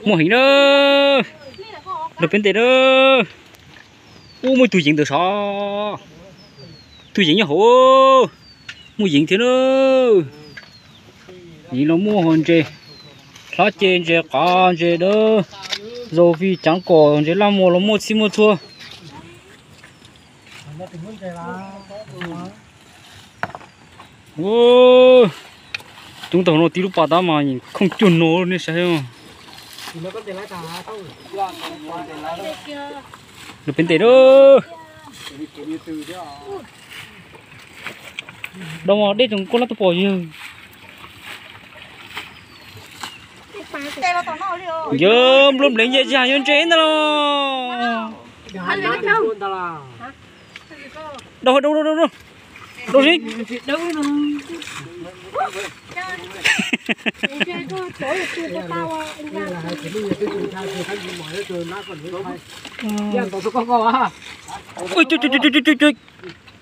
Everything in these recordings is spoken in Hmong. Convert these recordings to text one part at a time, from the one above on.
Muaj heev na. Nrog peb ntes na. Ub, muaj ib tug yeev ntawm sav. Tug yeev nyob hauv. Muaj yeev thiab na. Yeev los muaj hos ntses, hlab ce ntses, qav ntses dawb, zau vij, caav kom ntses, laj muas los muaj txhij muaj txhua. Coob tag no tib lub pas tab mas khooj cuag no nej saib. Nrog peb ntes na. Dau mas dej tseem koj lab tuaj pom yawg. Yog npluag npleev ces tsis hais yuav ntses ntag los. Dau, dau, dau, dau, dau si.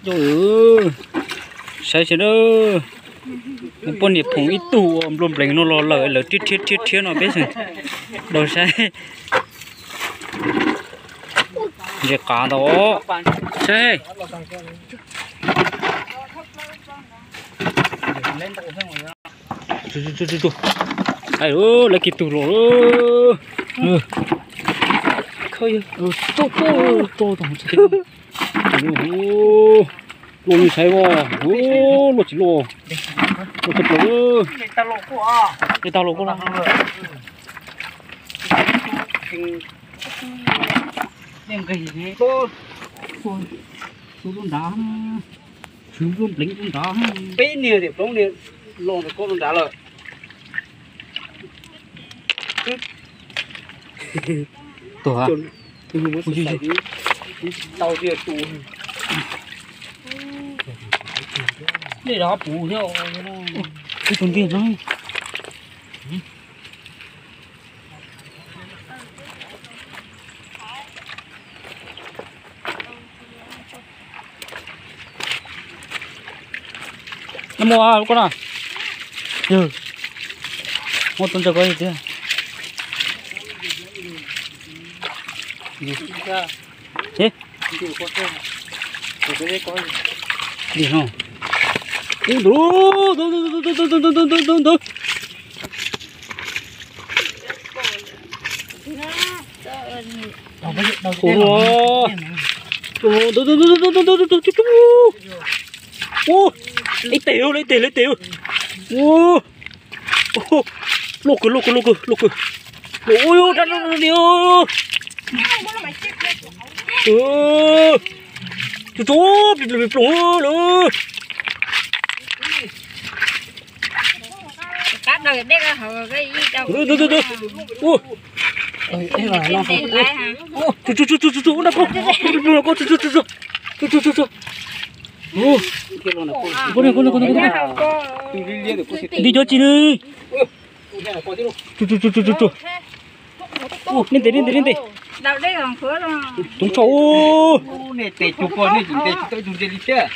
Ui, saib seb na, poj niam phoom ib tug ua npluag npleev no los lawm, lawv rhiab rhiab rhiab rhiab no peb dau saib. Ntses qav ntau os. Saib. Lawv kiag tug los. Luaj li saib os, luaj tsis luaj. Luaj tshaj plaws. Tau los kuj los. Tswv lub nrad, tswv lub npleev lub nrad. Peb niag tias ploov niag los ntawm koj lub nrad lawm. Tuag. Tau tiag tus. Dej rov puv thiab. Ib tug ntiag no. No muaj lub koj na. Yog muaj tus ntsaws koj tiag. Dim no. Ub, ntawd, ntawd, ntawd, ntawd. Ub, ib teg, ib teg, ib teg. Ub, luaj kawg, luaj kawg, luaj kawg, luaj kawg. Ub, dab li. Tsuj tsuj, ploog ploog lawm. Tsuj tsuj, tsuj tsuj, tsuj tsuj, tsuj tsuj. Nti cov tsis li. Tsuj tsuj tsuj tsuj tsuj. Nej ntes, nej ntes, nej ntes. Coob tshaj. Nej tes cuag ko nej tsis ntes tsis tau ib tug ntse li thiab.